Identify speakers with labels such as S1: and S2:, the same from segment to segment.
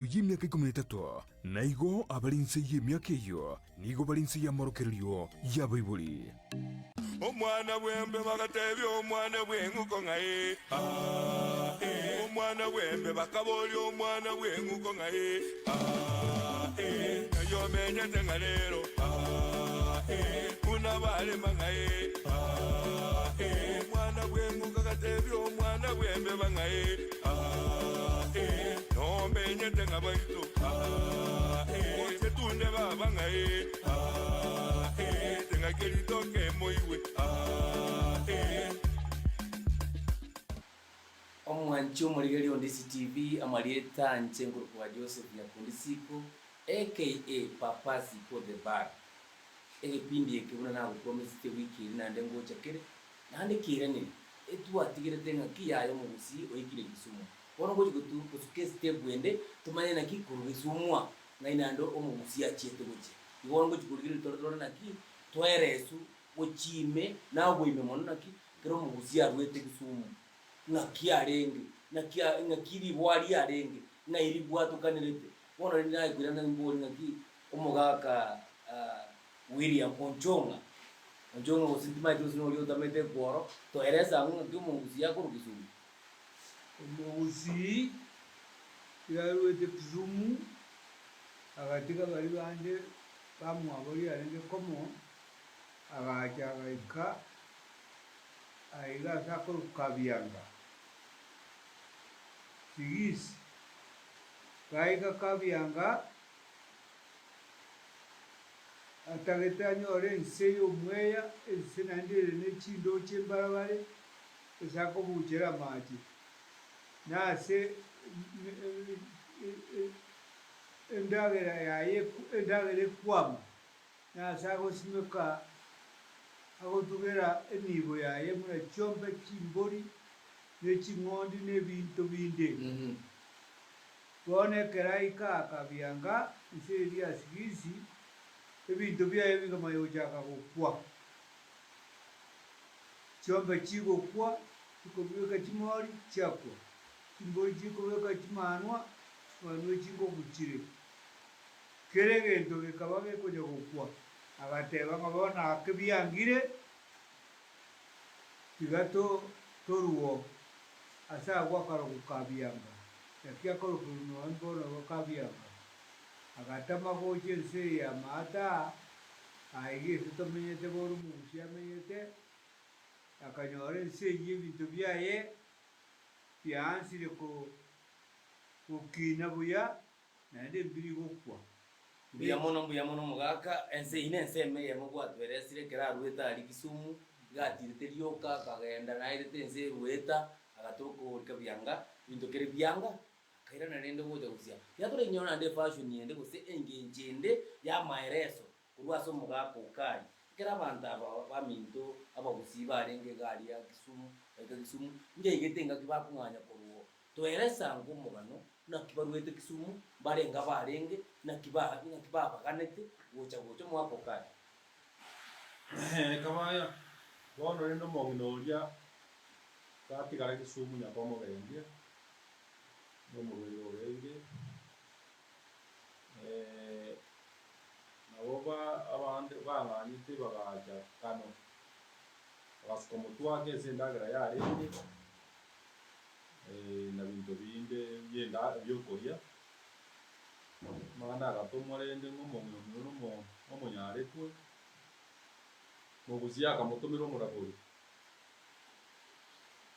S1: Y'emiaka ikomi na etato, na igo abare inse y'emiaka eyio nigo bare inse y'amorokererio y'abaibori.
S2: Omwana bw'embe bagatebia omwana bw'eng'uko ng'a ee, aa, ee. Omwana bw'embe bakaboria omwana bw'eng'uko ng'a ee, aa, ee. Ng'ai omenyete ng'a rero, aa, ee. Buna barema ng'a ee, aa, ee. Omwana bw'eng'uko agatebia omwana bw'embeba ng'a ee, aa, ee. Nomenyete ng'a baito, aa, ee. Gochia tunde baba ng'a ee, aa, ee. Teng'aki ritoke moigwe, aa, ee.
S3: Omwanchi omorigereria o Ndisi TV, amarieta anche nkorokwa Joseph Nyakundi Siko aka Papa Siko the Bad. Egepindi eke buna nagopromisete wiki eria naende ngocha kere, naende kiairanire, etwatigerete ng'aki yaye omogusii oikire Kisumu. Bono ngochi gotu gosuka estep ende tomanye naki korwa Kisumu aa ng'ai naende omogusii achiete gochia. Igo bono ngochi korigereria tore torore naki toeresu gochia ime na oboime mono naki ekero omogusii arwete Kisumu ng'aki arenge, naki ng'aki riboa riarenge, ng'ai ribwatokanerete. Bono rende nakoirana nimbori ng'aki omogaka William Onchong'a, Onchong'a gose ntimanyeti gose noria otamete ekworo, toerese ang'o ng'aki omogusii akorwa Kisumu.
S4: Omogusii iga arwete Kisumu agatiga baria bande bamwabo riarenge komo, agacha agaika aiga ase akorokwa Kabianga, Sigisi. Gaika Kabianga, atagete anyore ense y'omweya, ense naende ere ne chindooche mbarabare, ase akobuchera amache, na ase endagera yaye endagera ekwama, na ase agosimeka agotugera enibo yaye buna chiombe, chimbori, ne ching'ondi, na ebinto binde. Bono ekero aika akabianga inse eria ya Sigisi, ebinto biaye bikamanya gochaka gokwa. Chiombe chigokwa, chikobeka chimori, chiakwa, chimbori chikobeka chimanwa, chimanwa echingoku chire. Kera egento gekaba gekonya gokwa. Agateba ng'a bono ake biangire, tiga toruo ase agwo akarokwa Kabianga. Naki akorokirwe nonya mbono Kabianga. Agatama gocha ense eye ya Maata, aiga ase tomenyete bono omogusi amenyete, akanyora ense eyio ebinto biaye biaansire gokina buya, naende mbiri gokwa.
S3: Mbuya mono mbuya mono omogaka, ense eyio nensemo eyemo gwatweresire ekero aruete aria Kisumu, iga atirete rioka akagenda nairete ense erueta, agatoka orika bianga, ebinto kere bianga, akairana rende gocha gosia. Tiga torenyore naende efashion ende gose engencho ende y'amaereso korwa ase omogaka Okari. Ekero abanto aba baminto abagusii barenge iga aria Kisumu, baika Kisumu, njaigete engaki bakong'anya korwa oo. Toeresa ango omogano, naki baruete Kisumu, mbarenge abarenge, naki ba naki babaganete gocha gocha omogaka Okari.
S5: Ekaba bono rende omong'ina oria gatigara Kisumu nyakomogendia, nomorwaire orenge, nabo abande bang'anyete bagacha Kano, bagasuka omotwe ake ase endagera yarenge, na binto binde bi'okoria. Amang'ana agatomwa rende ng'a omong'ina oyo nomonyarekwe, Mogusia akamotomera omoragori.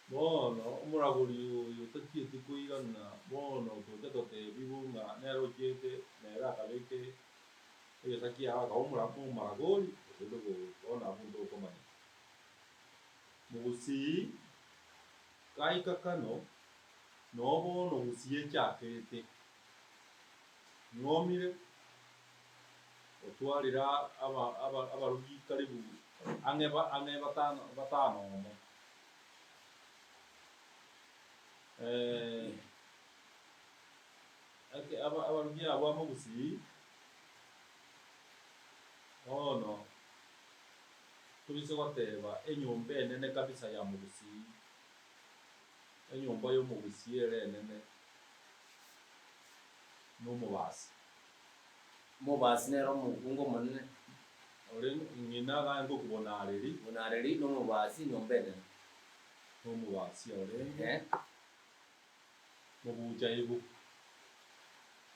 S5: Bono omoragori oyo tachieti koigana bono tocha totebigwe ng'a nere ochiete nere akabeka egesa kiaye akaba omora omomaragori gose bono abwo ntokomanya. Mogusii gaika kano noo bono gusii echakete, ng'omire otwarire aba aba abarugi karibu ang'e ba ang'e batano batano omo. Eke aba abarugi abwo amo gusii, bono tobise goteba enyomba enene kabisa ya mogusii, enyomba ya omogusii ere enene. Na omobasi.
S3: Omobasi nere omokungu omonene.
S5: Ore ng'ina iga ngoku Bonareri.
S3: Bonareri na omobasi nyomba enene.
S5: Na omobasi orenge mobucha ibu.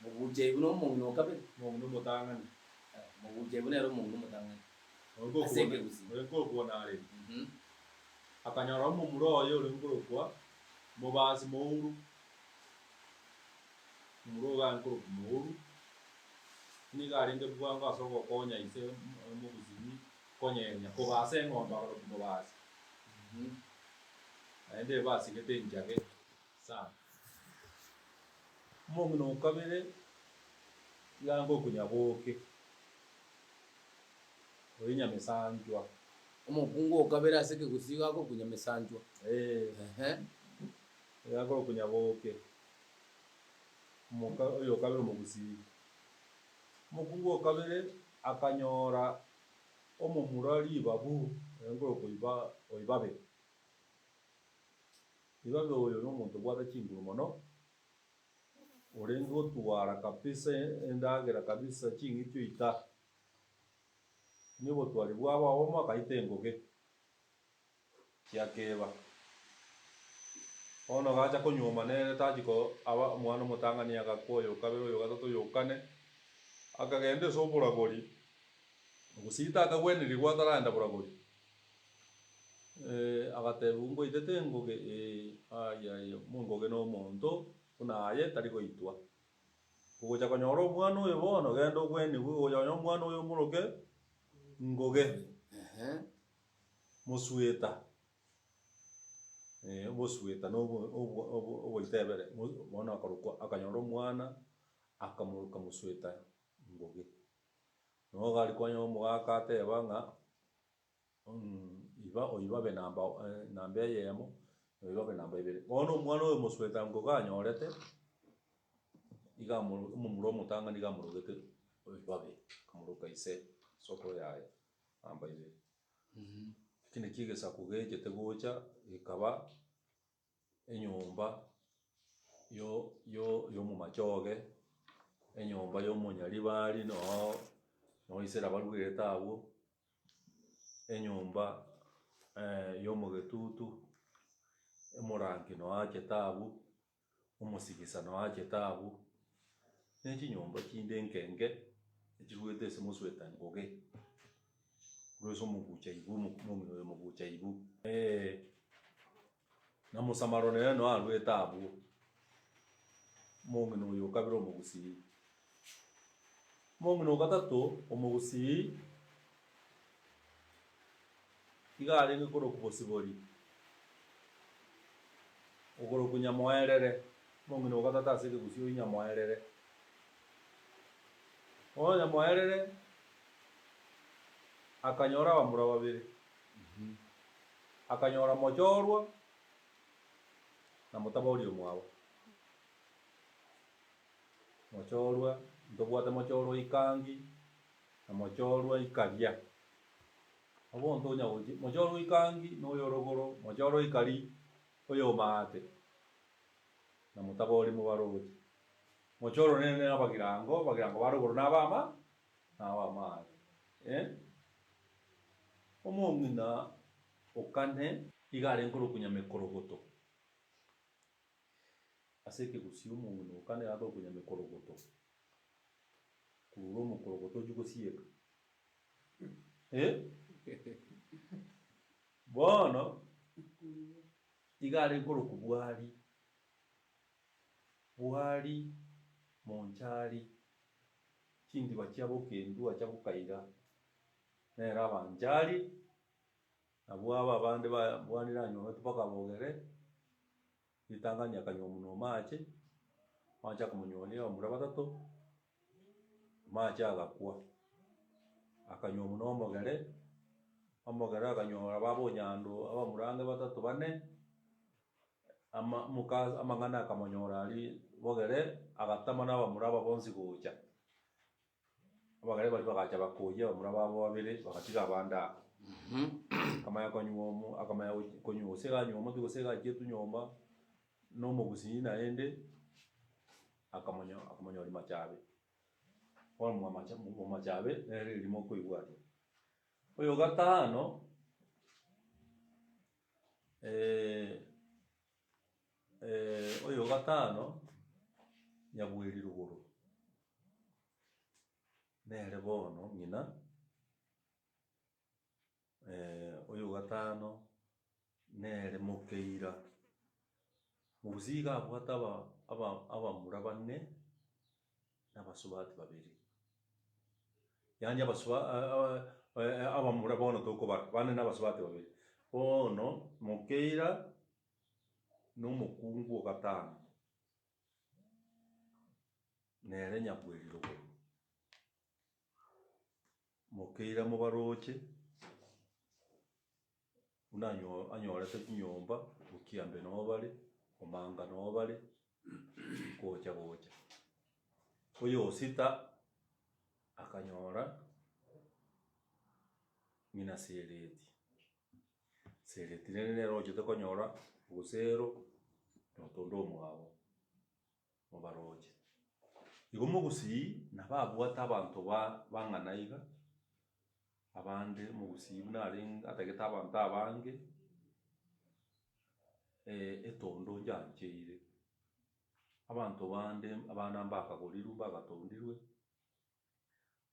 S3: Mobucha ibu na omong'ina o kabere.
S5: Omong'ina omotang'ani.
S3: Mobucha ibu nere omong'ina omotang'ani. Ase ekegusii.
S5: Ore nkorokwa Bonareri. Akanyora omomura oye ore nkorokwa Mobasi Mouru. Omomura oyo iga nkorokwa Mouru. Nigo arenge bwango ase ogokonya ise omogusii konyenya, kobasa eng'ombe akarokwa Mobasi. Naende ebasigete enchage sana. Omong'ina o kabere iga nkorokwa Nyaboke, oyo Nyamesanchwa.
S3: Omokungu o kabere ase ekegusii iga akorokwa Nyamesanchwa.
S5: Ee, iga akorokwa Nyaboke, omoka oyo o kabere omogusii. Omokungu o kabere akanyora omomura ribabu oyo nkorokwa Oiba Oibabe. Ribabe oyo nomonto obwate chinguru mono, orenge gotwara kabisa endagera kabisa ching'iti oita. Onye obotwari bwabo obomo akaita engoge chiakeba. Bono gacha konyuoma nere tachi ko aba omwana omotang'ani agakwa oyo okabere oyo ogatato oyo okane, akagenda ase oboragori, gose takagwenerigwa ataragenda boragori. Agatebiwa ngoitete engoge ee, ayaya omongoge nomonto buna aye tari goitwa. Ogocha konyora omwana oyo bono, genda ogwenigwe, ogocha konyora omwana oyo omoroke ngoge, mosweta, obosweta na obo obo obo oboitebere, bono akarokwa akanyora omwana akamoroka mosweta ngoge. Nigo aria kwanyora omogaka ateba ng'a iba oibabe namba namba eyemo, oibabe namba ibere. Bono omwana oyo omosweta ngoge anyorete, iga amoro omomura omotang'ani iga amorogete oibabe, akamoroka ise, sokoro yaye, namba ibere. Eki nakio egesaku gechete gocha gekaba enyomba yo yo yomomachoge, enyomba ya omonyaribari noo noo ise nabarwerete abwo, enyomba ya omogetutu, omorangi noo achete abwo, omosigisa noo achete abwo, ne chinyomba chinde nke nke, echiruete ase mosweta ngoge, korwa ase omogucha ibu omong'ina oyo omogucha ibu. Na mosamaro nere noo aruete abwo, omong'ina oyo o kabere omogusii. Omong'ina o gatato omogusii iga arenge korokwa Bosibori, okorokwa Nyamoerere, omong'ina o gatato ase ekegusii oyio Nyamoerere. Bono Nyamoerere akanyora abamura babere. Akanyora mochorwa na motaboria omwabo. Mochorwa, ntobwate mochorwa ikangi na mochorwa ikaria. Abwo ntonya gochia, mochorwa ikangi na oyo orogoro, mochorwa ikari oyo omaate na motabori mobaroche. Mochorwa nere na abagirango, abagirango ba rogoro na abama na abamaate eh. Omong'ina o kane iga arenge korokwa Nyamekorogoto. Ase ekegusii omong'ina o kane iga akorokwa Nyamekorogoto, korwa omokorogoto ochia gosieka eh. Bono iga arenge korokwa Bwari, Bwari Monchari, chindiba chia bokendua chia bokaira. Nere abanchari, nabwo aba abande babwanire anyomete mpaka bogere, ritang'ani akanywa na omache, amache akamonywonia abamura batato, amache agakwa. Akanywa na omogere, omogere akanyora baba onyando abamura ange batato bane, ama moka amang'ana akamonyora aria bogere, agatama na abamura aba bonsi gocha. Abagere baria bagacha bakoyia abamura babo babere, bagatiga abande aa. Akamanya konyuomo akamanya gochi konywa gose ganyuomotwe gose gachietwe nyomba, na omogusii naende, Akamonyo akamonyori Machabe. Bono mwa Macha mwa Machabe nere erimo okoigwa aria. Oyo gatano, oyo gatano, Nyabweri rogoro, nere bono ng'ina. Oyo gatano nere mokeira. Mogusii iga abwate aba aba abamura bane na abasubati babere. Yaani abasuba abamura bono tokobara, bane na abasubati babere. Bono mokeira na omokungu o gatano, nere nyabweri rogoro. Mokeira mobaroche, buna anyo anyorete chinyomba, Okiambe noo bare, Omanga noo bare, gocha gocha. Oyo osita, akanyora ng'ina Sereti. Sereti nere nere ochete konyora Osero na otonde omwabo. Mobaroche. Igo mogusii nabo abwate abanto ba bang'ana iga, abande omogusii buna arenge atagete abanto abange, etondo njancheire. Abanto bande abana mbakagorirwe mbagatondirwe,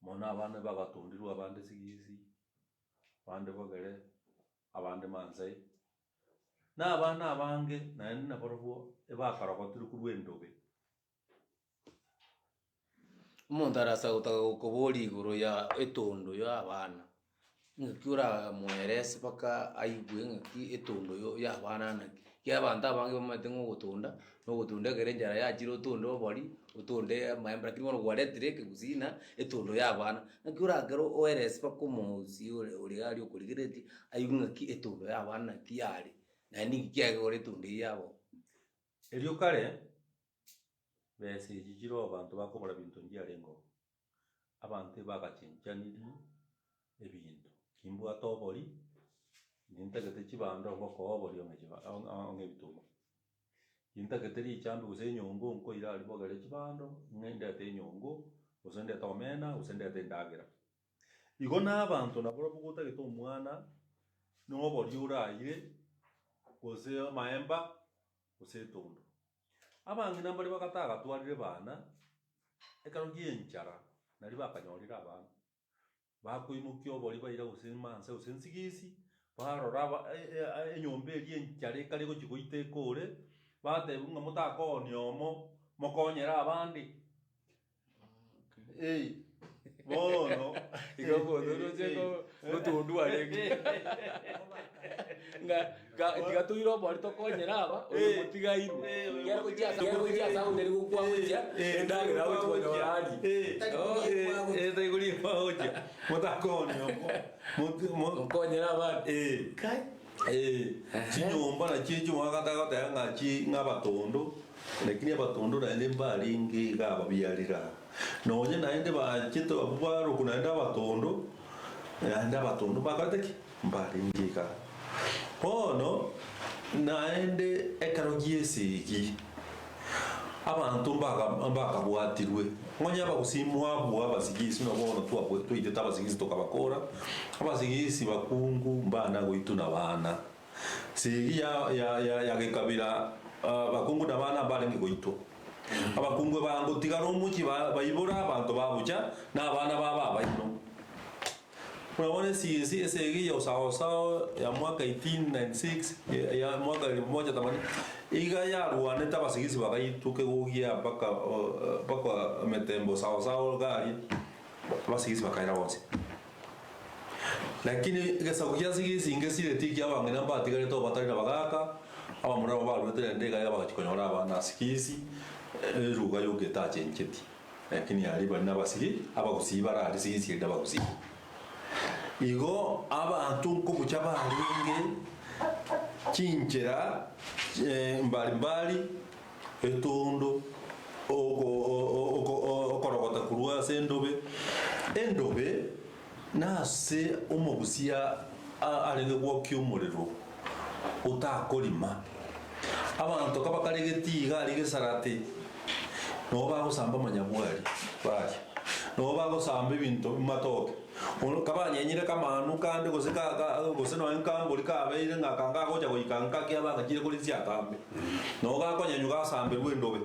S5: mono abana bagatondirwe abande sigisi, abande bogere, abande maasai. Na abana abange naende nabarabwo ebakarogotirwe korwa endobe.
S3: Omonto arasa gotaka gokoboria igoro ya etondo ya abana, ng'aki oramoerese mpaka aigwe ng'aki etondo ya abana naki. Ekiagera abanto abange bamanyete ng'a ogotonda, na ogotonda ekero enchara yachire otonde obori, otonde amaemba lakini bono gwaretire ekegusii ng'a etondo ya abana. Naki orakere oerese mpaka omogusii ore ore iga aria okorigereretie, aigwe ng'aki etondo ya abana naki yare, naende ninki kiagera etondo eyio yabo.
S5: Erio kare, besa echi chire abanto bakogora binto nchiarenge oo, abanto ebagachinchaniri ebinto, kimbwate obori, nintagete chibando ngokoa obori ong'e chiba ong'e ebituma. Intagete richambe gose enyongo nkoira aria bogere chibando, ng'a ndete enyongo, gose ndete omena, gose ndete endagera. Igo na abanto nabarabwo gotagete omwana, na obori oraire, gose amaemba, gose etondo. Abang'ina mbare bagatagatwarire bana, ekero gia enchara, naria bakanyorire abana. Bakoimokia obori baira gose mansa gose nsigisi, barora aba enyomba eria enchara ekare gochia goita ekore, batebiwa ng'a motakoonia omo, mokonyere abande. Eh, bono
S3: Igo omonto oroche ko gotondwa arenge. Ng'a ga tiga toire obori tokonyere aba, oyo
S5: Eh.
S3: motiga airwe.
S5: Eh, oyo
S3: Ekero gochia ase ekero gochia ase
S5: motiga
S3: agotari gokwa gochia, endagera agochi konyora arie.
S5: Tari koria kwagochia motakoonia omo
S3: Mokonyere abande. Kai.
S5: Chinyomba nachio echio mwagotaka goteba ng'a chi ng'a abatondo, lakini abatondo naende mbarenge iga ababiarire aa. Nonye naende bachete abwo barokwa naende abatondo, naende abatondo mbakorete ki? Mbarenge igaa. Bono, naende ekero gi'esegi, abanto mbaga mbakabwatirwe, onye abagusii mwabua abasigisi buna bono twabua twaitete abasigisi tokabakora, abasigisi bakungu mbana goitwa na bana. Segi ya ya ya ya gekabira bakungu na bana mbarenge goitwa. Abakungu ebangotigara omochie ba baibora abanto babucha, na abana babo abaino. Buna bono esisi esegi ya Osao-sao ya mwaka 1896 ya mwaka elfu moja themanini iga yarwanete abasigisi bagaitwa kegogia mpaka mpaka emetembe Osao-sao iga aria abasigisi bakaira bonsi. Lakini egesaku gia sigisi ngesireti ekia abang'ina mbatigarete obatari na bagaka, abamura nabo barwete rende iga iga bagachia konyora abana sigisi eruga yoka etachencheti. Lakini aria bare nabasigi, abagusii bare aria sigisi eri nabagusii. Igo abanto nkobucha barenge chinchera mbari mbari etondo oko oko okorogota korwa ase endobe, endobe nase omogusii arenge gwokia omorero otakorima. Abanto kabakaregeti iga aria gesarate. Nabo bagosamba amanyabwari baria, nabo bagosamba ebinto amatoke, bono kabanyenyire kamanu kande gose ka ka gose nonye kambori kabeire ng'a aka ngagocha goika nka ki abagachire korisia atambe, nabo gakonyenywa gasamberwa endobe.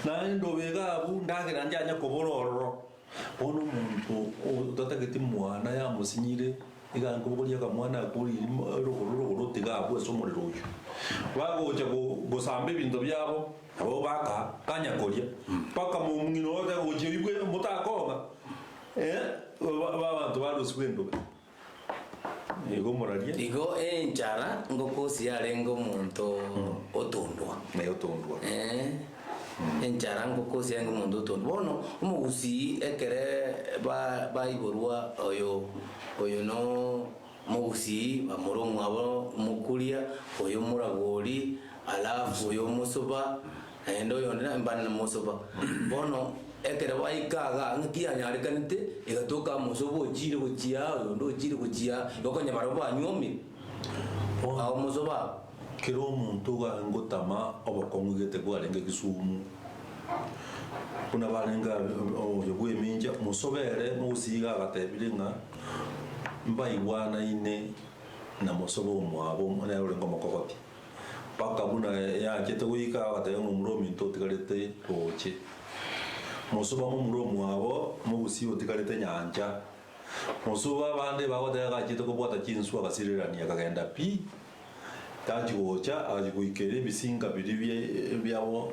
S5: Naende endobe iga abwo ndagera njanye kobora ororo. Bono omonto otatageti mwana yamosinyire, iga nkobogoria akamwana akwo ririmo rogoro rogoro otiga abwo ase omorero oyio. Bagocha go gosamba ebinto biabo, nabo baka kanya koria, mpaka momong'ina oyo oteba gochia oigwe motakong'a ba abanto barusigwe endobe. Igo omoraria.
S3: Igo enchara ngokosi yarenge omonto otondwa.
S5: Naye otondwa.
S3: Eh, enchara ngokosi yarenge omonto otondwa. Bono omogusii ekere ba baiborwa oyo oyo no mogusii bamura omwabo omokuria, oyo omoragori, alafu oyo omosoba. Naende oyonde nambane nomosoba. Bono ekero baika igaa, ng'aki yanyarekanete, egatoka omosoba ochiire gochia aa, oyonde ochiire gochia aa, igo konya barabwo banyuomire.
S5: Bono
S3: Aa omosoba aa.
S5: Kera omonto iga ngotama obokong'u gete bwarenge Kisumu, buna barenge oyo bw'emincha, mosoba ere mogusii iga agatebire ng'a mbaigwanaine na mosoba omwabo nere orenge omokogoti. Mpaka buna yachete goika agateba ng'a omura ominto otigarete roche. Mosuba momura omwabo mogusii otigarete nyancha. Mosuba abande bagoteba gachete kobwata chinsu agasirerania akagenda pi. Tachi gocha agachia goikera ebisinka biria bia biabo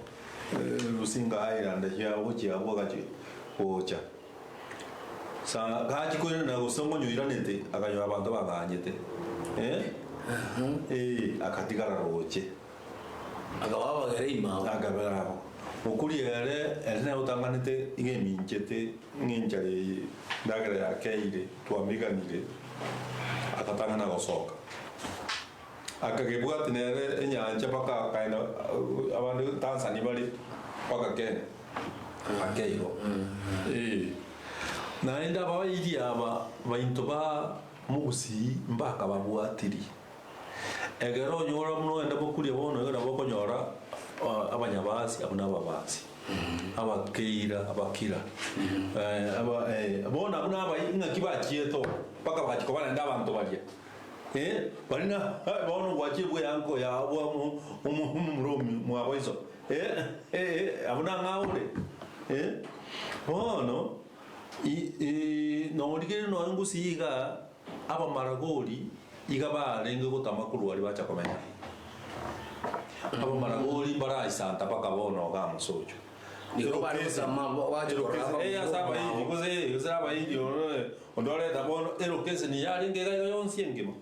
S5: Rusinga Island chiabo gochia abwo agachia gocha. Sa gachia koirana gose ongonyoiranete akanyora abanto bang'anyete eh, eh, akatigara roche.
S3: Akaba abagere ime abo.
S5: Akabera abo. Mokuria ere, ere nere otang'anete iga eminchete ng'a enchara eye endagera yakeire, twamiganire, agatang'ana gosoka. Akagebwati nere enyancha mpaka akaenda abande Tanzania bare mpaka Kenya ake igo. Eh. Naende abairi aba bainto ba mogusii mbakababwatiri. Ekero onyora buna ogenda bokuria bono igo nabo okonyora abanyabasi abwo na ababasi, abakeira, abakira, aba bono abwo na abai ng'aki bachiete oo mpaka bagachia koba naende abanto baria. Eh, baria na bono gwachia bweanko yao bwa omo omo omomura omi mwabo iso, eh, eh, abwo nang'ao ore, eh. Bono i- i norigereria nonya ngusii igaa, abamaragori iga barenge gotama korwa aria bacha komenya. Abamaragori mbaraisanta mpaka bono igaa mosocho.
S3: Nigo bare gotama bache korora
S5: Eh, ase abairi gose gose abairi orore onde oreta bono elokeseni yarenge iga iga yonsi engima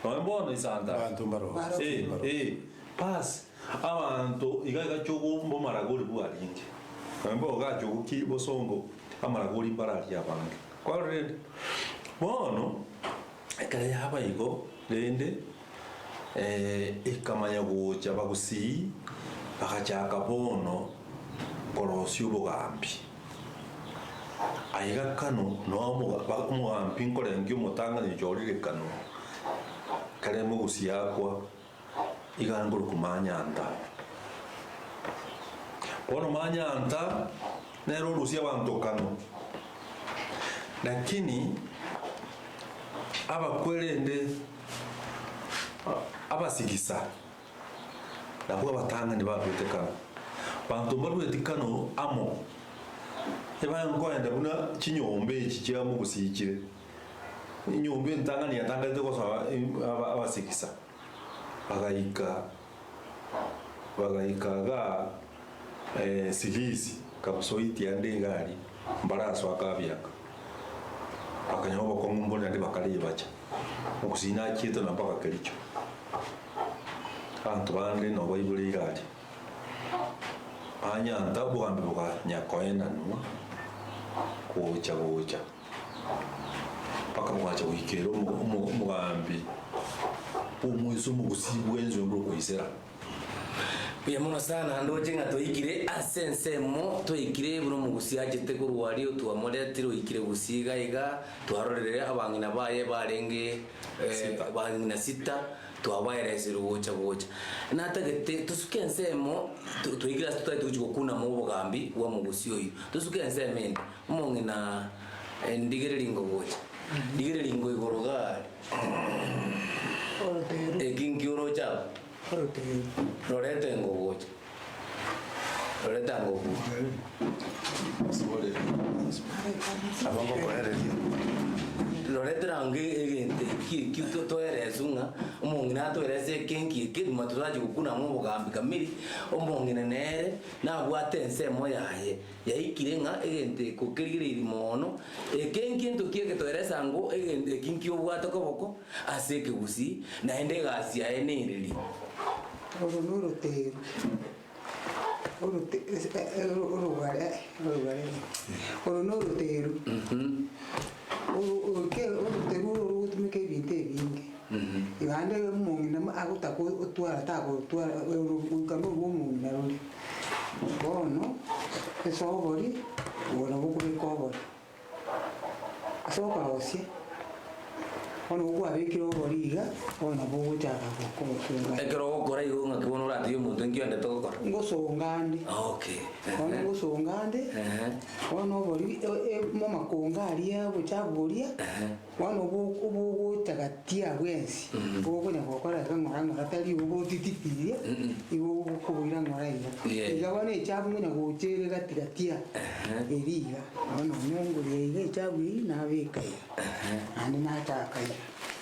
S5: nonye bono isanta
S6: Abanto mbaro.
S5: Eh, eh, bas abanto iga iga chogo mbomaragori bwarenge nonye bono iga chogo ki bosongo amaragori mbararia abange kwarora rende bono ekero yaba igo rende Ekamanya gocha bagusii bagachaka bono korosia obogambi. Aiga kano noo omogambi nkorengia omotang'ani ochorire kano kare mogusii akwa iga nkorokwa Manyanta. Bono Manyanta nere orusia abanto kano lakini abakwe rende Abasigisa nabwo abatang'ani baruete kano. Banto mbarueti kano amo, ebankoenda buna chinyomba echi chia mogusii chire. Enyomba entang'ani yatanganete gosoa abasigisa, bagaika bagaika igaa Sigisi, Kapsoiti ande iga aria, mbarasoa Kabianga. Bakanyora obokong'u mbore naende bakaribacha. Omogusii nachiete na mpaka Kericho. Abanto bande nabo baiboreire aria. Banyanta obogambi bokanya koenanwa gocha gocha mpaka bogacha goikera omo- omo- omogambi bwa omoiso omogusii bwensi oyo okoisera.
S3: Mbuya mono sana ndoche ng'a twaikire ase ensemo twaikire buna omogusii achete korwa aria twamoretire oikire gusii iga iga twarorire abang'ina baye barenge
S5: Sita.
S3: bang'ina sita. Twabaeresirwe gocha gocha. Natagete tosuke ensemo twaikire ase totagete gochia gokuna mobogambi bwa omogusi oyio. Tosuke ensemo ende, omong'ina ndigereria ngogocha, ndigereria ngo igoro iga aria. Eki nki oroche abwo? Rorete ngogocha, rorete ango okwo.
S6: Nabo ngokoereria.
S3: Rorete ango egento eki ekio toereswe ng'a omong'ina atoerese eke nki eke nyuma torachi gokuna amo obogambi kamiri, omong'ina nere nabwate ensemo yaye yaikire ng'a egento eko kerigereiri mono, eke nkento ki egetoeresa ango egento eki nki obwate koboko ase ekegusii, naende egasi yaye nereri.
S7: Oro norotero. Orote orogare orogare oro noroteru oroteru oro rogotumeka ebinto ebinge naende omong'ina agotaka otwara tagotwara goika norwa omong'ina rore. Bono ase obori obo nabo okobeka obori. Ase okorosia, bono kwabekire obori iga, bono nabo ogochaka gosonga.
S3: Ekero ogokora igo ng'aki bono oratebi omonto nki oendete gokora?
S7: Ngosonga nde.
S3: Okay.
S7: Bono ngosonga nde, bono obori momakongo aria obochafu boria, bono obogocha gati abwo ensi, okonya gokora iga ng'ora ng'ora tari igo ogotititiria, igo okoboira ng'ora iga. Iga bono echafu ngonya gocha ere gati gati aa, eria iga. Bono onyongoria iga echabu eyio nabeka iga, naende nachaka iga.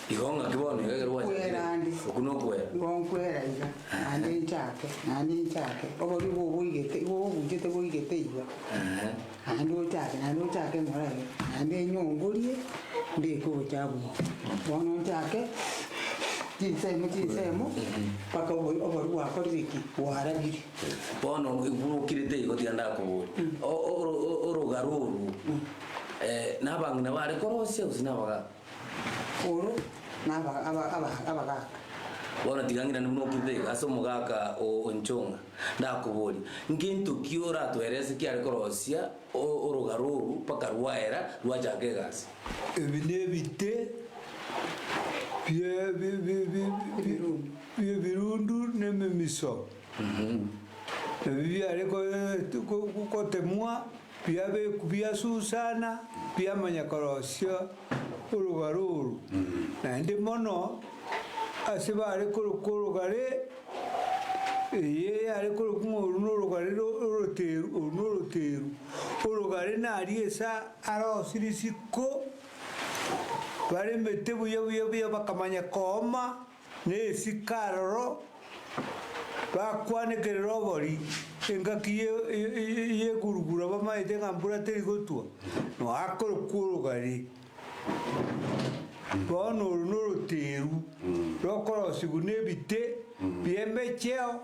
S3: Igo ng'aki bono iga ekero gwachakire?
S7: Nkwera ande.
S3: Okwo nokwera.
S7: Igo nkwera iga, naende nchake, naende nchake, obori obo boigete, igo obuchete boigete iga, naende ochake, naende ochake ng'ora iga, naende nyongorie, mbeke obochabu obo. Bono nchake, chinsemo chinsemo, mpaka obo obori bwakorire ki? Bwarabire.
S3: Bono okirete igo tiga ndakoborie, orogaro orwo nabang'ina bare korosia gose nabagaaka?
S7: Oro nabagaaka.
S3: Bono tiga ng'irane buna okirete iga ase omogaka o Onchong'a, ndakoborie, ngento ki oratoerese kiare korosia orogaro orwo mpaka rwaera rwachaka egasi?
S4: Ebi nebite bi'ebirundu na ememiso. Ebi biare gotemwa, biabekwa biasusana, biamanya korosia orogare oro. Naende mono ase bare korokwa orogare, eye yare korokwa ng'a oru norogare oroteru, oru noroteru. Orogare naria ase arosirie isiko, baremete buya buya buya bakamanya kooma. Na esiko aroro bakwanekerera obori engaki y'egurugura bamaete ng'a mbura teri gotwa, noakorokwa orogari. Bono oro noroteru rokorosigwa nebite bi'emecheo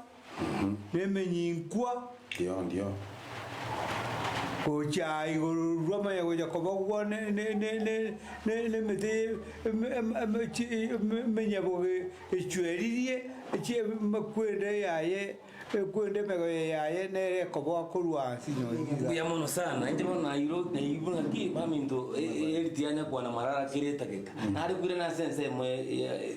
S4: na emenyinkwa. Gocha aa igoro rwamanya gocha kobogwa nemete emenyaboge echweririe, ekwenda yaye, ekwenda emegoye yaye nere ekoboa korwa ase nonye iga.
S3: Mbuya mono sana, inche bono nairo naigure ng'aki baminto eri tiyanyakwana marara kera etageka. Nare koirana ase ensemo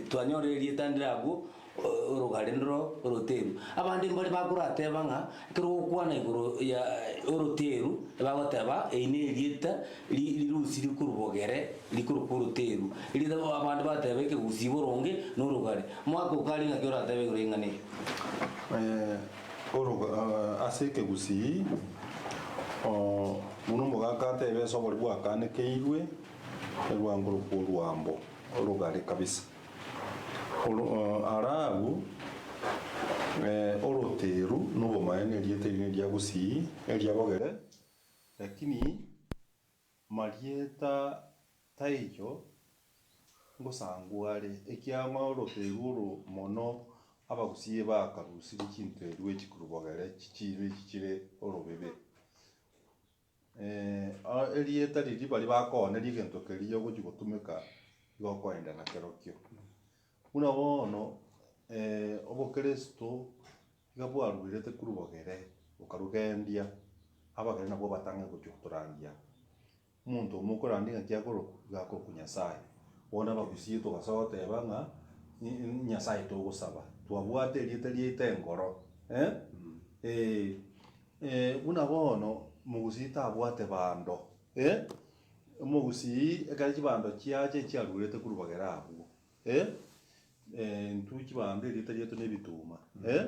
S3: twanyorire erieta ndire abwo. Orogare ndoro oroteru. Abande mbare bakorateba ng'a ekero ogokwana igoro ya oroteru, bagoteba eri nerieta rirusirie korwa bogere rikorokwa oroteru. Erieta abande bateba ekegusii boronge na orogare. Omwaka okare ng'aki oratebe igoro y'eng'ana eye?
S6: Ase ekegusii, buna omogaka atebe ase obori bwakanekeirwe, erwango rokwa orwambo, orogare kabisa. Arabu, oroteru nobomaene erieta eri neria Gusii, eria bogere, lakini marieta taiyo ngosangwa are, ekiagera oroteru oro mono Abagusii bakarusirie chinteru echi korwa bogere chichiiro echi chire orobebe. Erieta riria baria bakooneria egento keria ogochia gotumeka igo okoenda nakerokio. Buna bono obokeresito iga bwaruerete korwa bogere bokarugendia, abagere nabwo abatang'ani gochia gotorandia. Omonto omo okorandia ng'aki akorokwa? Iga akorokwa Nyasaye. Bono abagusii togasoa goteba ng'a. Nyasaye togosaba, twabwate erieta riaito engoro eh, eh, buna bono mogusii tabwate bando eh, omogusii ekero chibando chiacha echiarurete korwa bagere abwo eh, intwe chibando erieta riaito na ebituma eh,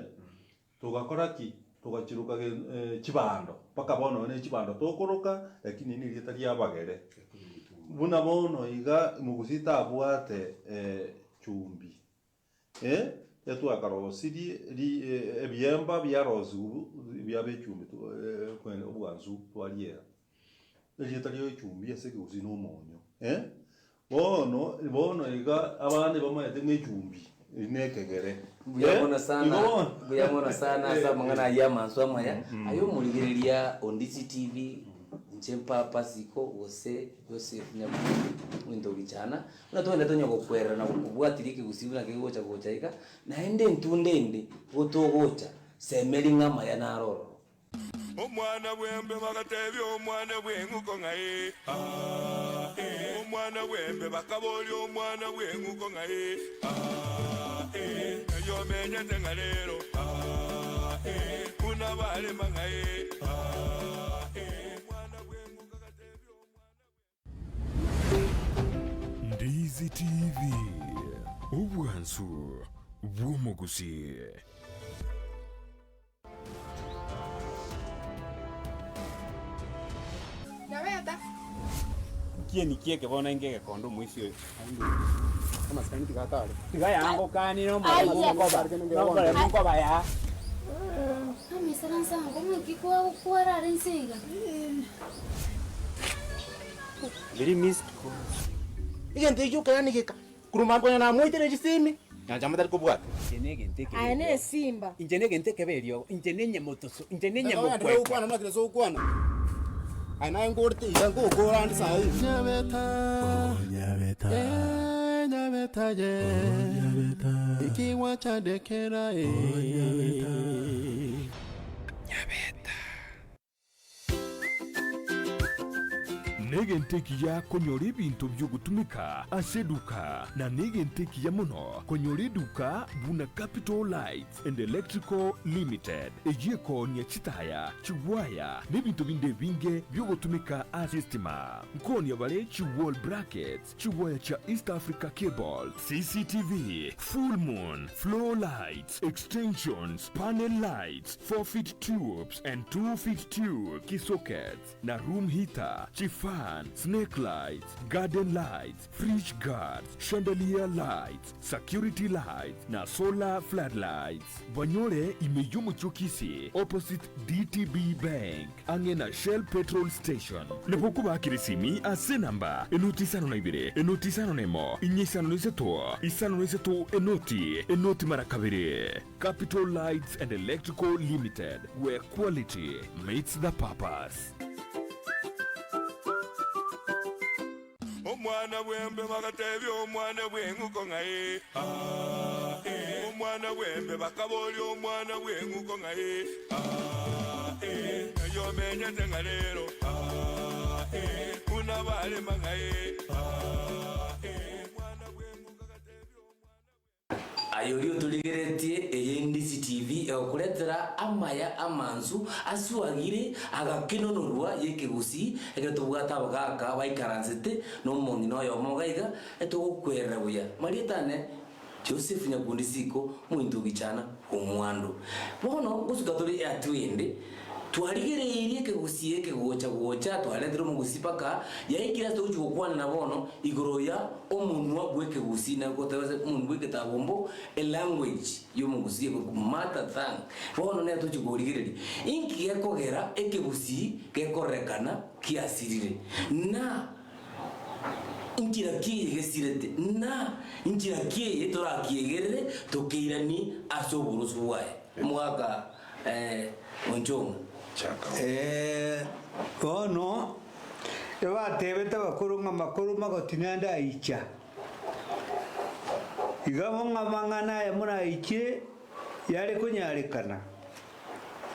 S6: togakora ki? Togachiroka ge chibando mpaka bono nonye ne chibando tokoroka lakini nerieta ria abagere. Buna bono iga omogusii tabwate chumbi etwakarosirie ri ebiemba biarosiwu biaba echumbi obwansu twariera. Erieta ria echumbi ase ekegusii na omonyo bono bono iga abande bamaete ng'a echumbi eri na ekegere
S3: Mbuya mono sana,
S6: igo bono
S3: mbuya mono sana ase amang'ana ayio amansu amaya, aye omorigereria o Ndizi TV, inche Papa Siko gose Joseph Nyakundi, ominto Gichana, buna togende tonya gokwerera na gokobwatiria ekegusii buna kegocha gocha iga, naende entunda ende gotogocha, semeria ng'a amaya naro ororo.
S2: Omwana bw'embe bagatebia omwana bw'eng'uko ng'a ee, aa, ee. Omwana bw'embe bakaboria omwana bw'eng'uko ng'a ee, aa, ee. Ng'ai omenyete ng'a rero, aa, ee. Buna barema ng'a ee, aa, ee. Omwana bw'eng'uko agatebia omwana bw'eng'uko.
S1: Ndizi TV, obwansu bw'omogusii.
S8: Nyabeta.
S9: Nkieni kieke bono inge egekondo omoisia oyo.
S10: Amasikani tiga atare.
S9: Tiga yangokanire
S8: Aiya.
S9: omorembe nkoba nomorembe nkoba yaa.
S8: Amisaransa ango ng'aki kwarara inse iga.
S9: Very missed calls.
S10: Egento ekio okogania geka. Korwa mambia onye namoitire chisemi, nyancha tari kobwata.
S9: Inche negento ekebe
S8: Aye
S9: eriogo.
S8: nesimba.
S9: Inche negento ekebe eriogo. Inche nenyemotoso. Inche
S10: Tata ogenderere
S9: nenyemokwekwe.
S10: gokwana buna kera ase ogokwana. Aye naye nkorete iga nkogokora ande saa hii.
S11: Nyabeta, Nyabeta, eh, Nyabeta ye, Nyabeta, ikigwachandekera eh, Nyabeta.
S1: Negento ekiya konyora ebinto bi'ogotumeka ase eduka, na negento ekiya mono konyora eduka buna Capital Lights and Electrical Limited, eyio ekoonia chitaya, chigwaya, na ebinto binde ebinge bi'ogotumeka ase estima. Nkoonia bare chi wall brackets, chigwaya chia East Africa Cable, CCTV, full moon, floor lights, extensions, panel lights, 4 feet tubes and 2 feet tube, key sockets, na room heater, chifan, snake lights, garden lights, fridge guards, chandelier lights, security lights, na solar floodlights. Banyore ime y'omochie o Kisii opposite DTB Bank ang'e na Shell petrol station. Nabo okobakera esimi ase enamba enoti isano na ibere, enoti isano na emo, inye isano na isato, isano na isato, enoti, enoti mara kabere. Capital Lights and Electrical Limited, where quality meets the purpose.
S2: Omwana bw'embe bagatebia omwana bw'eng'uko ng'a ee, aa, ee. Omwana bw'embe bakaboria omwana bw'eng'uko ng'a ee, aa, ee. Ng'ai omenyete ng'a rero, aa, ee. Buna barema ng'a ee, aa, ee. Omwana bw'eng'uko agatebia omwana bw'eng'uko.
S3: Aye oria otorigeretie eye Ndizi TV egokoretera amaya amansu aswagire agakenonorwa y'ekegusii ekero tobwate abagaka baikaransete na omong'ina oyomo iga iga etogokwerera buya. Marieta ane Joseph Nyakundi Siko mointo ogichana omwando. Bono gosuka tore ehatua ende Twarigereirie ekegusii eke gocha gocha, twaretire omogusii mpaka yaikire ase togochia gokwanera bono igoro ya omonwa bw'ekegusii na goteba ase omonwa bw'egetabombo, elanguage y'omogusii ekorokwa mother tongue. Bono nere togochia korigereria inki gekogera ekegusii gekororekana kiasirire, na inchera ki eye gesirete, na inchera ki eye torakiegerere tokeiranie ase oboroso bwaye. Omogaka Onchong'a.
S4: Bono ebatebete abakoro ng'a makoro magoti naende aicha. Iga bo ng'a amang'ana aya moraiche yare konyarekana,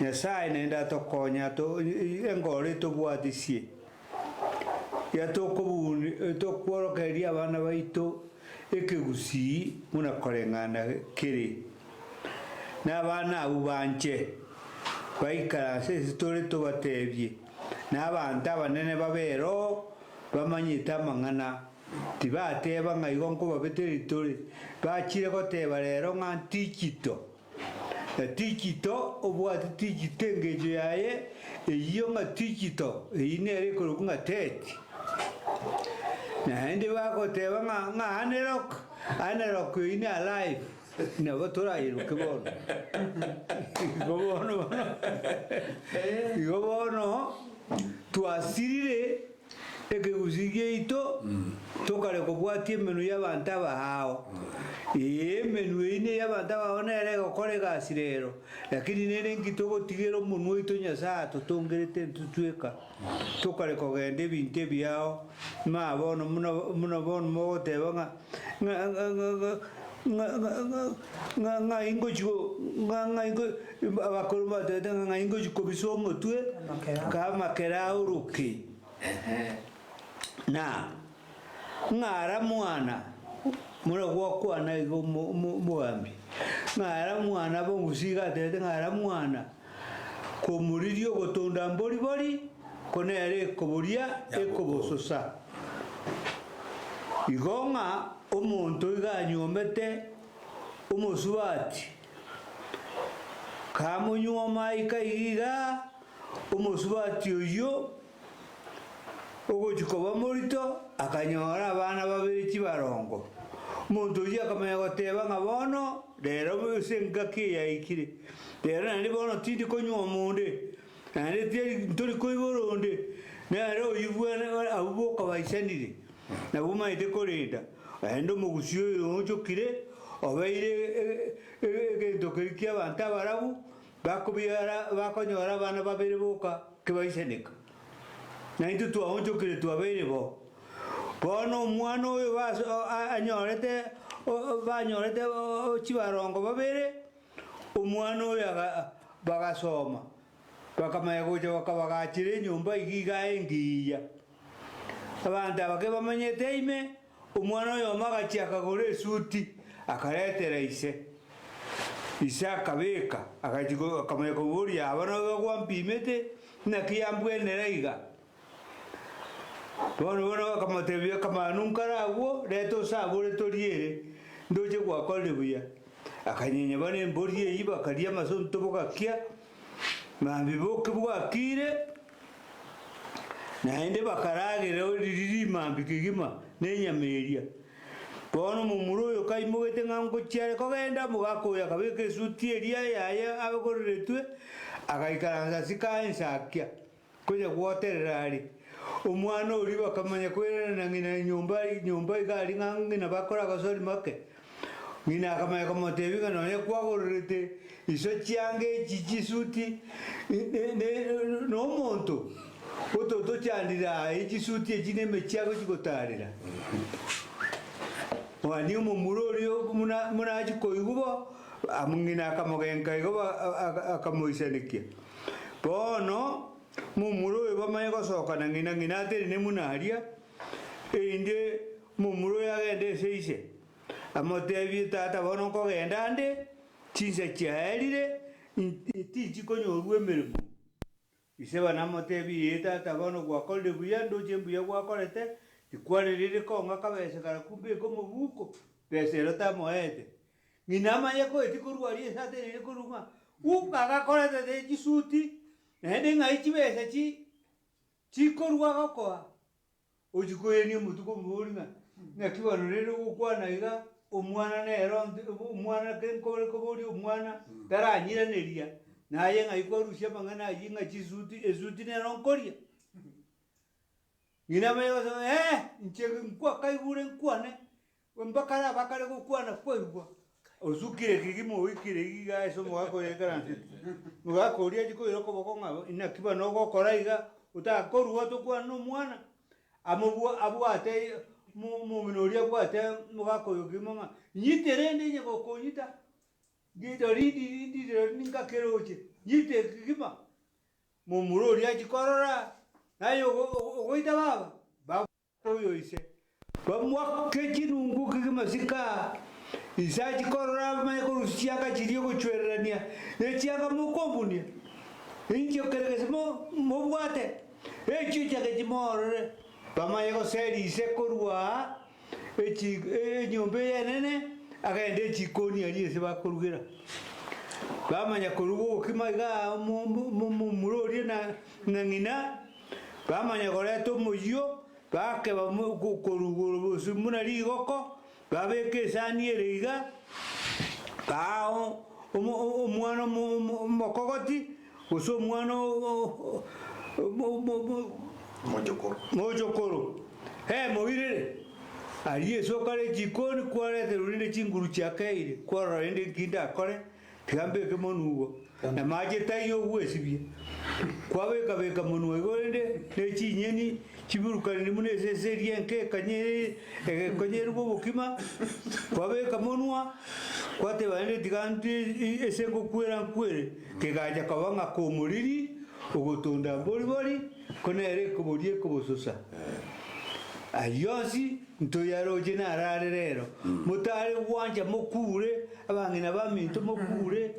S4: Nyasae naende atokonye ato engoro etobwatisie, iga tokobuni tokworokereria abana baito. ekegusii buna koreng'ana kere, na abana abwo banche baikaranse ase tore tobatebie, na abanto abanene babere oo bamanyete amang'ana, tibateba ng'a igo nkobabetereria tore, bachire goteba rero ng'a ntichito. Na Tigito obwate Tigito engencho yaye eyio ng'a Tigito, eyio nere ekorokwa ng'a Teti. Naende bagoteba ng'a ng'a Anerok, Anerok eyio ne alive, nabo torayeroke bono. Igo bono bono igo bono twasirire Ekegusii giaito tokare kobwatia emenwa y'abanto abaao. Ee, emenwa eyio ney'abanto abaao nere egokora egasi rero, lakini nere nki togotigera omonwa oito Nyasae atotongerete intwe tweka, tokare kogenda ebinto ebiao, ma bono muna buna bono mogoteba ng'a ng'a ng'a ng'a ng'a ng'a ng'a ng'a ng'ai ngochi go ng'a ng'ai ngo abakoro mbatebete ng'a ng'ai ngochi kobisa omotwe, kamakere aoroke. Na ng'ara mwana, buna gwakwana iga omo omo omogambi, ng'ara mwana abagusii iga atebete ng'ara mwana, komoriria ogotonda mbori bori, ko nere ekoboria ekobososa. Igo ng'a omonto iga anyuomete omosubati, kamonyuoma aika iga igaa, Omosubati oyio ogochia koba morito akanyora abana babere chibarongo. Omonto oyio akamanya goteba ng'a bono rero ase engaki eye yaikire, rero naende bono tindi konyuoma onde, naende teri ntori koibora onde, nere oyio bwane abwo boka baisanire, nabwo omanyete korenda. Naende omogusii oyo oonchokire obeire egento keria ki'abanto abarabu, Bakobiara bakonyora abana babere boka kebaisaneka, na intwe twaonchokire twabeire bo. Bono omwana oyo anyorete banyorete chibarongo babere, omwana oyo bagasoma, bakamanya gocha bakabagachera enyomba iga iga engiya. Abanto aba kebamanyete ime, Omwana oyomo agachia akagora esuti, akaretera ise. Ise akabeka, agachia akamanya koboria, Aba nabo gwampimete, naki yambwenera iga? Bono bono akamotebia, Akamanu nkare agwo, reta osabore toriere, ndoche gwakorire buya. Akanyenya bana embori eyio, bakaria amasonto bogakia, mambia boke bwakire. Naende bakaragera riria rimambia kegima nenyama eria. Bono omomura oyo kaimogete ng'a ngochia are kogenda, omogaka oyo akabeka esuti eria yaye agoreretwe, agaikaransa ase ka ensakia, konya gwoterera are. Omwana oria bakamanya koirana na ng'ina nyomba nyomba iga aria ng'a ng'ina bakore agosori make. Ng'ina akamanya komotebia ng'a nonya kwagorerete iso chianga echi chisuti nomonto ototochandire aye chisuti echi na emechie agochia gotarera. Mani omomura oria buna buna achia koigwa bo, ng'ina akamogenka igo akamoisanekia. Bono momura oyo bamanye gosoka na ng'ina, ng'ina atenene buna aria, erinde momura oyo agende ase ise. Amotebie, Tata, bono nkogenda nde, chinsa chiaerire, tinchikonyorwa emeremo. Ise banamotebie, Ee, tata, bono gwakorire buya, ndoche mbuya gwakorete, tikwarereire kong'a kabesa karakwo mbeke omobuko, besa ero tamoete. Ng'ina amanye koetia korwa aria ase ateneine korwa ng'a, Uu, agakorete chisuti, naende ng'ai chibesa chi chikorwa agokoa. Ochia koirania omotwe komoboria ng'a, Naki bono rende ogokwana iga, omwana nere onde omwana ke nkore koboria omwana taranyiraneria, naye ng'ai kwarusia amang'ana ayio ng'a chisuti esuti nero nkoria? Ng'ina amanye gosema eh, inche nkwakaigure nkwane, Mbakare abakare gokwana kwaigwa, osukire kegima oikire iga ase omogaka oyo aikaransete. Omogaka oria achia koira okoboko ng'a inaki bono ogokora iga, otakorua tokwane na omwana, amobua abwate mo omong'ina oria abwate omogaka oyo kegima ng'a nyite rende onye gokonyita, ndiri ndiri ninkakeroche, nyite kegima. Momura oria achia korora, naye ogo ogoita baba. Oyo ise. Bamoake chinungu kegima sika, inse achie korora amanye korusia chianga chiria ogochwererania ne chianga mokombunia. Inche kere gese mobwate, echio chianga chimoorore. Bamanye goseria ise korwa aa enyomba eye enene, agende echikoni aria ase bakorugera. Bamanya koruga obokima igaa momura oria na ng'ina, bamanya koreta omoyio, bakeba korwa bosio buna rigoko, babeka esani ere iga, baa omwana omokogoti, gose omwana mochokoro, moirere aria ase okare echikoni kwareterwa rende chinguru chiakeire, kwarora rende nki ndakore, tiga mbeke monwe igo, na mache taiyo ogwesibia. Kwabeka-beka monwe igo rende ne chinyeni chiburukaniri buna esese eria enke ekanye egekonyerwa obokima, kwabeka monwa, kwateba rende tiga ntwe ase ngokwera nkwere. Kegacha koba ng'a komoriri ogotonda mbori-bori, ko nere ekoboria ekobososa. Ayio onsi ntoyaroche narare rero. Motare gwancha mokure, abang'ina baminto mokure,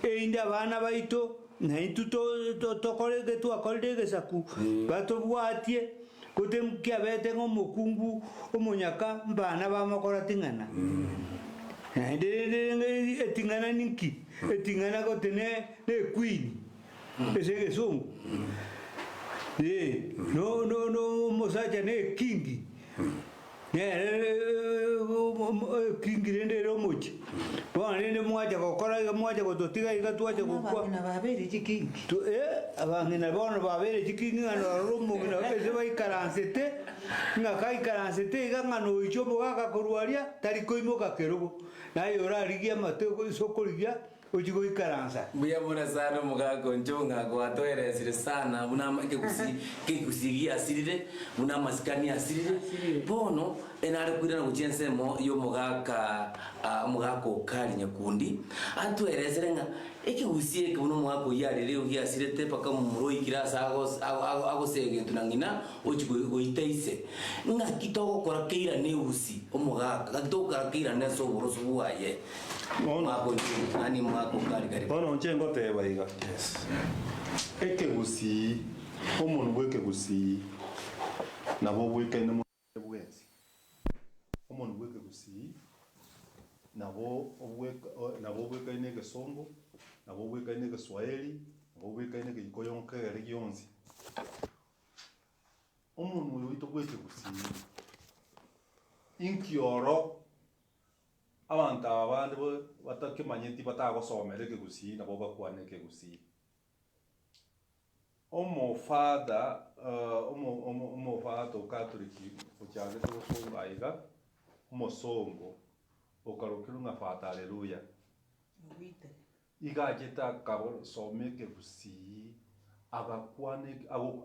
S4: erinde abana baito naintwe tokore getwakorire egesaku, batobwatie, gote nkiabete ng'a omokungu omonyaka mbana bamokora ting'ana. Naende rende eting'ana ninki? Eting'ana gote ne equeen ase egesongo, ee, no no no omosacha ne ekingi, nere ekingi rende ere omochie. Bono rende mwacha gokora iga mwacha gototiga iga twacha gokwa.
S7: Abang'ina babeire chikingi.
S4: Eh, abang'ina bono babeire chikingi ng'a norora omong'ina ase baikaransete, ng'a kaikaransete iga ng'a noiche omogaka korwa aria, tari koimoka kerogo. Naye orarigie amato ase okorigia ochie goikaransa.
S3: Mbuya mono sana omogaka Onchong'a gwatoeresire sana buna ama ekegusii kegusii giasirire buna amasikani asirire bono enare koirana gochia ensemo ya omogaka omogaka Okari Nyakundi atoeresere ng'a ekegusii eke buna omogaka oyio arire giasirete mpaka momura oikire ase agos ago agosegetwa na ng'ina Ochia goita ise. Ng'aki togokora keirane eusi omogaka, ng'aki togokora keirane ase oboroso bwaye. Mwaka onche, yaani mwaka okari karibu.
S6: Bono inche ngoteba iga, ekegusii, omonwa bw'ekegusii nabo obwekaine mono bwensi. Omonwa bw'ekegusii nabo obweka nabo obwekaine egesongo, nabo obwekaine egeswahili, nabo obwekaine egikoyo nkere gionsi. Omonwa oyo oito bw'ekegusii, inki oro abanto aba bande batakemanyeti batagosomera ekegusii nabo bakwane ekegusii. Omofather omofather o Catholic ochagete gosonga aiga, omosongo okarokirwe ng'a Father Alleluia. Iga achete akasoma ekegusii, agakwana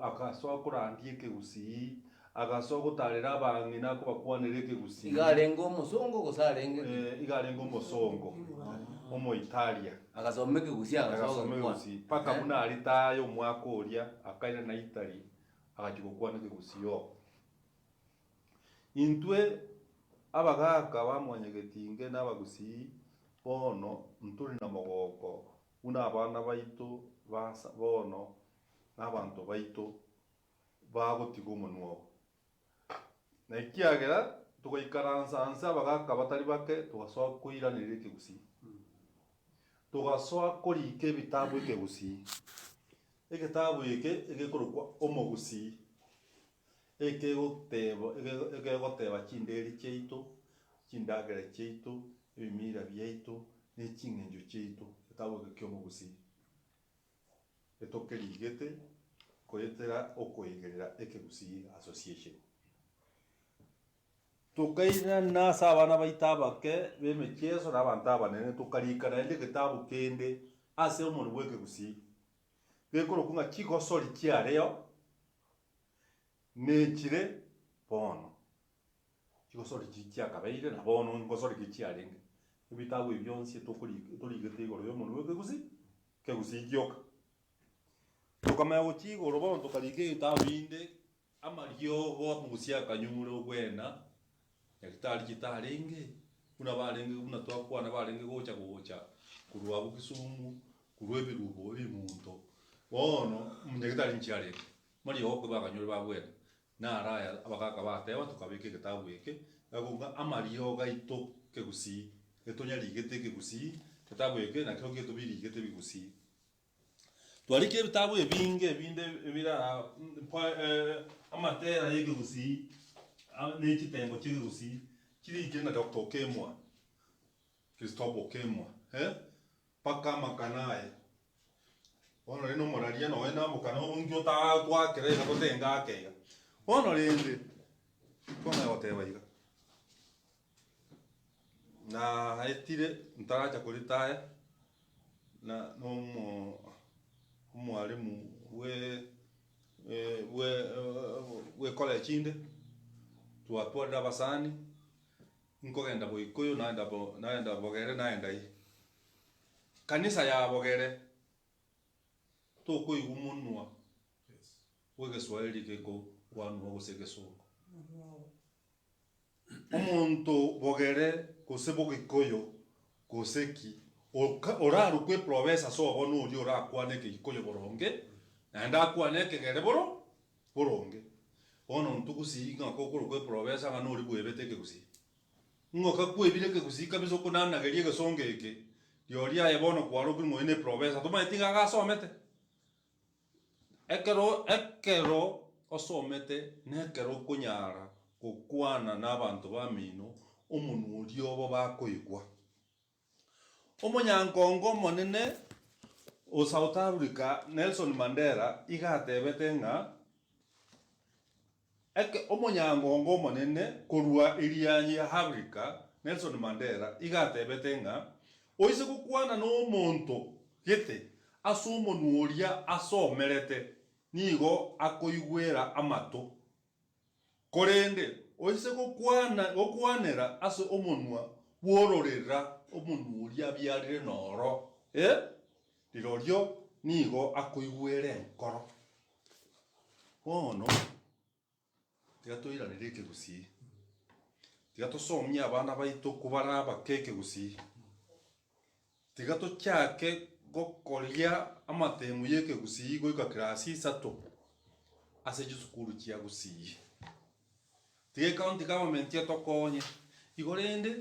S6: agasoa korandia ekegusii, agasoa gotarera abang'ina akobakwanera ekegusii.
S3: Iga arenge omosongo gose arenge ki?
S6: Eh, iga arenge omosongo, Omoitalia.
S3: Agasoma ekegusii agasoa
S6: Agasoma
S3: gokwana.
S6: ekegusii, mpaka buna aritaya omwaka oria, akairana Italy, agachia gokwana ekegusii oo. Intwe abagaaka ba Mwanyagetinge na abagusii bono ntore na mogoko buna abana baito basa bono na abanto baito bagotiga omonwa obo. Na ekiagera togaikaransa nse abagaaka batari bake togasoa koiraneria ekegusii. Togasoa korika ebitabu ekegusii. Egetabu eke egekorokwa Omogusii. Ekegoteba ekegoteba chinderi chiaito, chindagera chiaito, ebimira biaito, ne ching'encho chiaito, egetabu eke ki'omogusii. Etokerigete koetera okoigerera Ekegusii Association. Tokairana ase abana baito abake b'emechieso na abanto abanene, tokarika naende egetabu kende ase omonwa bw'Ekegusii, gekorokwa ng'a Chigosori chiareo Nechire bono, chigosori chiria chiakabeire, na bono ngosori ki chiarenge. Ebitabu ebi bionsi tokori torigete igoro y'omonwa bw'ekegusii, ekegusii gioka. Tokamanya gochia igoro bono tokarika ebitabu binde, amariogo omogusii akanyure obwena. Nyagetari chitarenge, buna barenge buna twakwana barenge gocha gocha korwa abwo Kisumu, korwa ebirubo ebimunto, bono nyagetari nchiarenge. Mariogo bakanyora babwene, naro aya abagaka bateba tokabeka egetabu eke, ng'a amariogo aito kegusii, etonyarigete ekegusii, egetabu eke nakio getobirigete ebigusii. Twarikire ebitabu ebinge ebinde ebira amatera ya ekegusii ne chitengo chia ekegusii chirikire na Doctor Okemwa, Christopher Okemwa mpaka amakana aye. Bono rende omoraria nonye na omokana onki otagoakera iga gose ngake iga. Bono rende, twamanya goteba iga, naetire ntaracha koritaya. Na nomo omwalimu bwe bwe bwe echinde, twatwarire abasani, nkogenda boikoyo naenda bo naenda bogere naenda ii. Kanisa ya bogere, tokoigwa monwa bwa egeswahili gekokwanwa gose egesongo. Omonto bogere gose bogikoyo gose ki, orarokwe eprofesa ase obo noria orakwane ekegikoyo boronge, naende akwane ekegere boro boronge. Bono intwe gusii ng'a kokorokwa eprofesa ng'a noria bwebete ekegusii. Ng'oka kwebire ekegusii kabisa okonanageria egesongo eke, riorio aye bono kwarokire ng'a oyo ne eprofesa tomanyeti ng'a gasomete. Ekero ekero osomete nekero okonyara gokwana nabanto bamino omonwa oria obo bakoigwa. Omonyankongo omonene o South Africa Nelson Mandela iga atebete ng'a eke omonyangongo omonene korwa Irianyi ya Africa Nelson Mandela iga atebete ng'a oise gokwana na omonto gete ase omonwa oria asomerete nigo akoigwera amato, korende oise gokwana gokwanera ase omonwa bw'ororera omonwa oria abiarire noro, ee, rirorio nigo akoigwera enkoro. Bono tiga toiranere ekegusii, tiga tosomie abana baito kobare abake ekegusii, tiga tochake gokoria amatemu ya ekegusii goika class isato ase chisukuru chia gusii. Tiga ecounty government etokonye, igo rende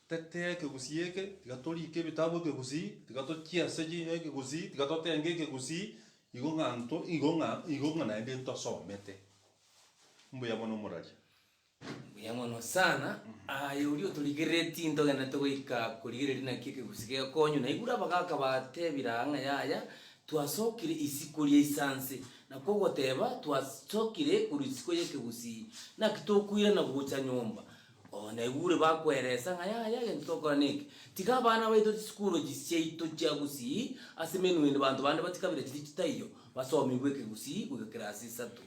S6: tetea ekegusii eke, tiga torike ebitabu ekegusii, tiga tochiese chi ekegusii, tiga totenge ekegusii, igo ng'a nto igo ng'a igo ng'a naende ntosomete. Mbuya mono omoraria.
S3: Mbuya mono sana, aye oria otorigereretie ntogenderete goika korigereria naki ekegusii gegokonywa, naigure abagaka batebire aa ng'a yaya, Twasokire isiko ria isanse, nakwo ogoteba, twasokire korwa isiko y'ekegusii, naki tokoirana gocha nyomba? Oo, naigure bakweresa ng'a yaya egento togokora neke. Tiga abana baito chisukuru echi chiaito chia gusii, ase emenwa ende banto bande batikabira chiria chitaiyo, basomigwe ekegusii goika kerasi isato.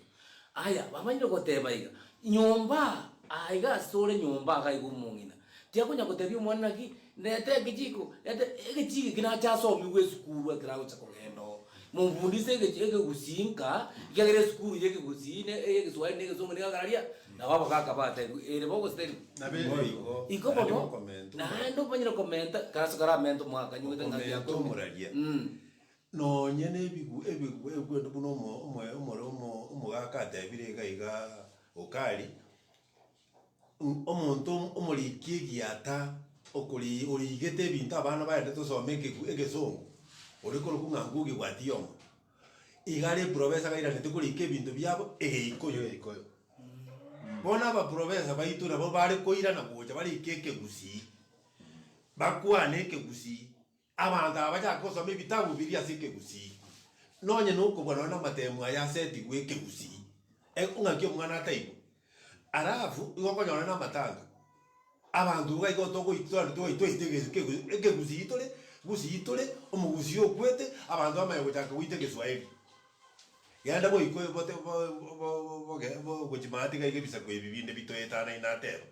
S3: Aya, bamanyire goteba iga, nyomba aa iga ase ore nyomba iga iga omong'ina, tiakonya gotebia omwana naki, ndete ekechiko, reta egechiko eke nache asomigwe esukuru ekero agocha kogenda oo. Momfundise egechi ekegusii nka, ekiagera esukuru ya ekegusii ne eyegeswahili na egesongo nigo akararia, nabo abagaka batebiwa ere bo gose teri.
S12: Naboigo,
S3: Igo
S12: naende
S3: bono,
S12: mokomenta omorari.
S3: naende omanyire komenta, karaso karamente omwaka nyugete ng'aki
S12: Okomenta
S3: akorwa.
S12: omoraria. Nonye nebigu ebigu ebigwendo buna omo omo omore omo omogaka atebire iga iga Okari, omonto omoriki egiata okori origete ebinto abana baende tosome ekegu egesongo, ore korokwa ng'a Ngugi wa Thiong'o, iga are eprofessor gairanete korika ebinto biabo egeikoyo.
S6: Egeikoyo.
S12: Bono abaprofessor baito nabo bare koirana gocha barike ekegusii, bakwane ekegusii. Abanto aba bachake gosoma ebitabu biria ase ekegusii, nonye nokobua nonya namatemu aya asetigwe ekegusii, ng'aki omwana ataigwe. Alafu igo okonyora namatanga, abanto iga igo togoitwa twaite ekegusii tore, gusii tore, omogusii okwete, abanto bamanye gochaka goita egeswahili. Genda boikwe bote gochia iga iga ebisaku ebi binde bitoetanaine ateba.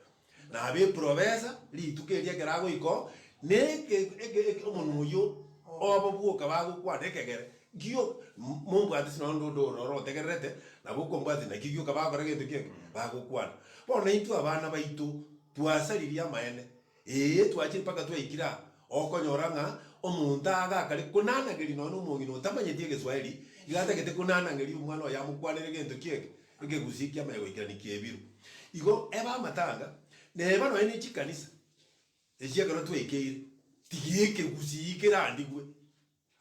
S12: Nabe eprofesa rituko erio ekero agoika oo, na eke eke eke omonwa oyio obo bwoka bagokwana ekegere. Gio mombwate ase nonye onde ore ore otegererete, nabo okombwatia naki gioka bagokora gento ki eke? Bagokwana. Bono intwe abana baito, twasaririe amaene, ee twachire mpaka twaikire aa, okonyora ng'a omonto agakare konanageria nonye na omong'ina otamanyeti egeswahili, iga atagete konanageria omwana oye amokwanere gento ki eke? Ekegusii kiamanya goikerania kiebirwe. Igo ebe amatanga, neba nonye ne chikanisa, echi ekero twaikeire, tiga ekegusii kerandigwe.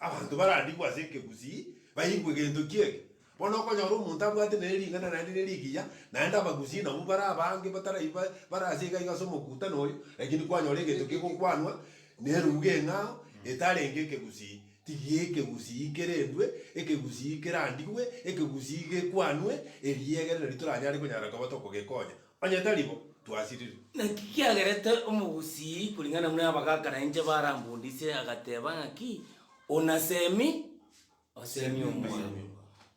S12: Abanto barandigwe ase ekegusii, baigwe gento ki eke. Bono okonyora omonto abwate nere ring'ana naende ne rigiya, naende abagusii nabwo bare abange batarai bare ase iga iga ase omokutano oyo, lakini kwanyora egento kegokwanwa neruga eng'ao etarenge ekegusii. Tiga ekegusii kerendwe, ekegusii kerandigwe, ekegusii gekwanwe, erio egere nario toranyare konyara koba tokogekonya. Onye tari bo, twasirire.
S3: Naki kiagerete omogusii kuringana buna abagaka na inche barambundise agateba ng'aki, Onasemi, osemi omwabo,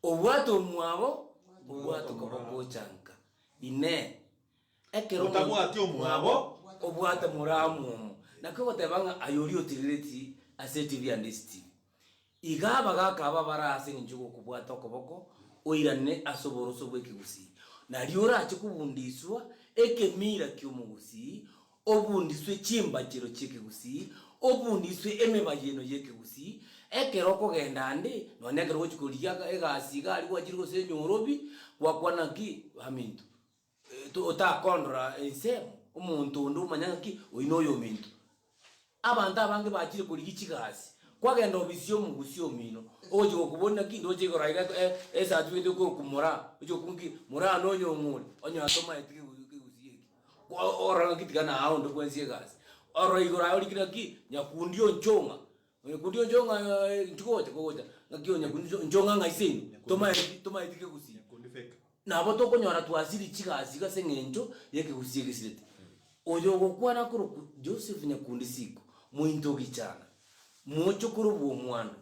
S3: obwate omwabo, obwate okoboko gocha nka. Inee! Ekero
S6: Otabwati omwabo,
S3: obwate moramwomo. Naki ogoteba ng'a aye oria otigereti ase etibi ya Ndisiti. Iga abagaaka aba bare ase engencho y'ogokobwata okoboko oirane ase oboroso bw'ekegusii, nario orache kobundiswa ekemira ki'omogusii, obundiswe chimbachero chi'ekegusii, obundiswe emebayeno y'ekegusii, ekero okogenda ande, nonya ekero ogochia korigia egasi iga aria gwachire gose enyorobi, gwakwana naki baminto, otakondora ensemo, omonto onde omanye ng'aki oyio noyominto. Abanto abange bachire korigia chigasi, kwagenda obisi y'omogusi omino, ogochia gokoboria naki ndoche igoro aiga ecertificate okorokwa moraa, oche gokwa nki moraa nonyong'ore, onyora tomaeti kegusii eki. Orore ng'aki tiga naa onde bwensi egasi. Orore igoro aye orikire ng'aki nyakundi onchong'a, nyakundi onchong'a inchuo gocha gocha ng'aki onyakundi onchong'a ng'a ase inwe, tomaeti tomaeti kegusii. Nabo tokonyora twasirie chigasi iga ase eng'encho y'ekegusii egesirete. Oyo ogokwana akorokwa Joseph Nyakundi Siko, mointo o Gichana, mochokoro bw'omwando.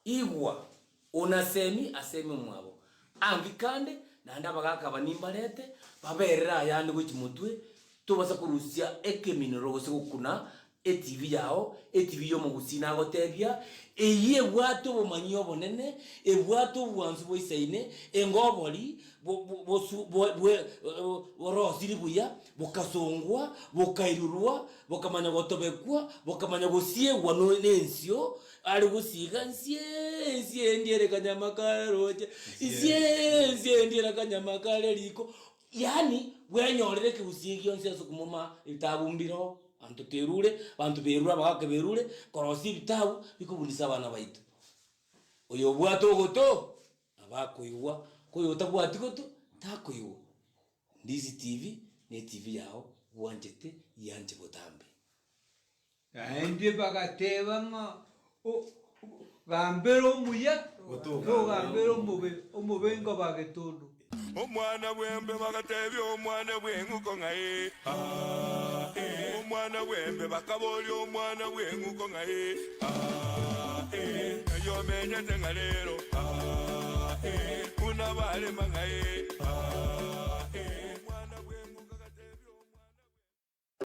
S3: Igwa, onasemi asemi omwabo. Angi kande, naende abagaaka aba nimbarete, baberere ayande gochia motwe, tobasa korusia ekeminoro gose gokuna Etibi yao, etibi y'omogusii nagotebia, eyio ebwate obomanyi obonene, ebwate obwansu boisaine, enga obori borosiri buya, bokasongwa, bokairurwa, bokamanya gotobekwa, bokamanya gosiegwa nensio, are gosiga nsie, nsie ndiere kanyama kare roche, nsie, nsie ndiere kanyama kare riko. Yaani bwenyorere ekegusii gionsi ase okomoma ebitabu mbiroo. Abanto twerure, abanto berure, abagaka berure, korosia ebitabu bikobundisa abana baito. Oyo obwate ogoto, nabo akoigwa, ko oyo otabwati goto, takoigwa. Ndizi TV ne etibi yao bwanchete yanche botambe.
S4: Naende bagateba ng'a gambera omuya, togambera omobe, omobe ingoba getondo.
S2: Omwana bw'embe bagatebia omwana bw'eng'uko ng'a ee, aa, ee. Omwana bw'embe bakaboria omwana bw'eng'uko ng'a ee, aa, ee. Ng'ai omenyete ng'a rero, aa, ee. Buna barema ng'a ee.